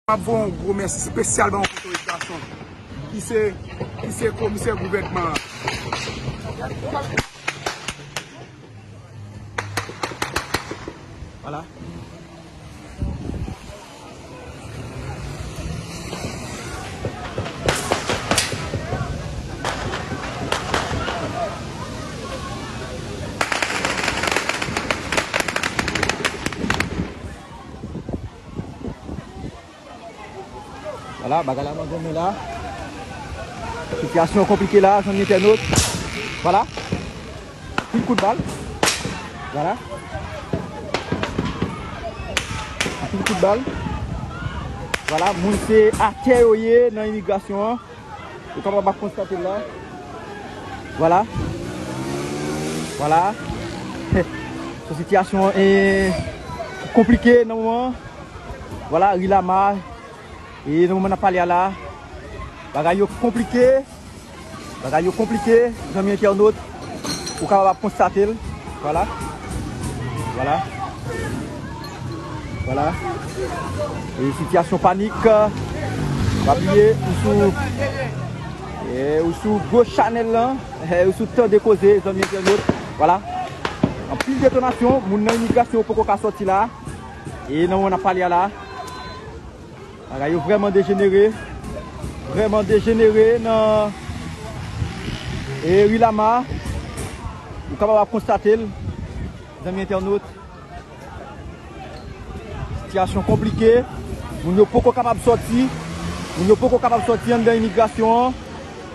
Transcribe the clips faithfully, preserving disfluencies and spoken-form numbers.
M ap voye yon gwo mèsi espesyal ba yon potorik gason ki se, ki se komisè gouvènman an. Vwala. Vwala, bagay la mangonmen la. Sitiyasyon konplike la, zanmi entènot. Vwala. Anpil kout bal. Vwala. Anpil kout bal. Vwala, moun se atè yo ye nan imigrasyon an. Ou kapab ap konstate l la. Vwala. Vwala. Se yon sitiyasyon, eh, konplike nan moman an. Vwala, ri Lama. E nan moman n ap pale a la, bagay yo konplike. Bagay yo konplike, zanmi entènot. Ou kapab ap konstate l. Vwala. Vwala. Vwala. E sitiyasyon panik. Pa bliye, ou sou, e, ou sou gwo chanèl lan. E, ou sou Tande Koze, zanmi entènot. Vwala. Anpil detonasyon, moun nan imigrasyon yo poko ka sòti la. E nan moman n ap pale a la, bagay yo vrèman dejenere. Vrèman dejenere nan, e, ri Lama. Ou kapab ap konstate l, zanmi entènot. Sitiyasyon konplike. Moun yo poko kapab sòti. Moun yo poko kapab sòti anndan imigrasyon an.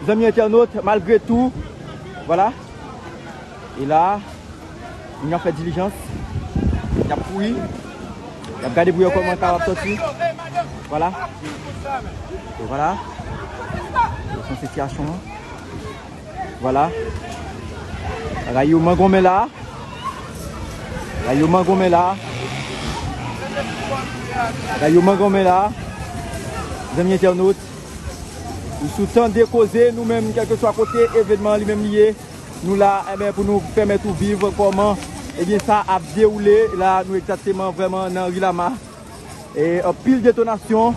Zanmi entènot, malgre tou. Vwala. E la, moun yo ap fè dilijans. Y ap kouri. Y ap gade pou yo kòman kapab sòti. Vwala. E vwala. Se yon sitiyasyon. Vwala. Bagay yo mangonmen la. Bagay yo mangonmen la. Bagay yo mangonmen la. Zanmi entènot, ou sou Tande Koze, nou menm, kèlkeswa kote evènman an li menm li ye, nou la, enben, pou nou pèmèt ou viv kòman, ebyen, sa ap dewoule. La, nou egzakteman vrèman nan ri Lama. E anpil detonasyon,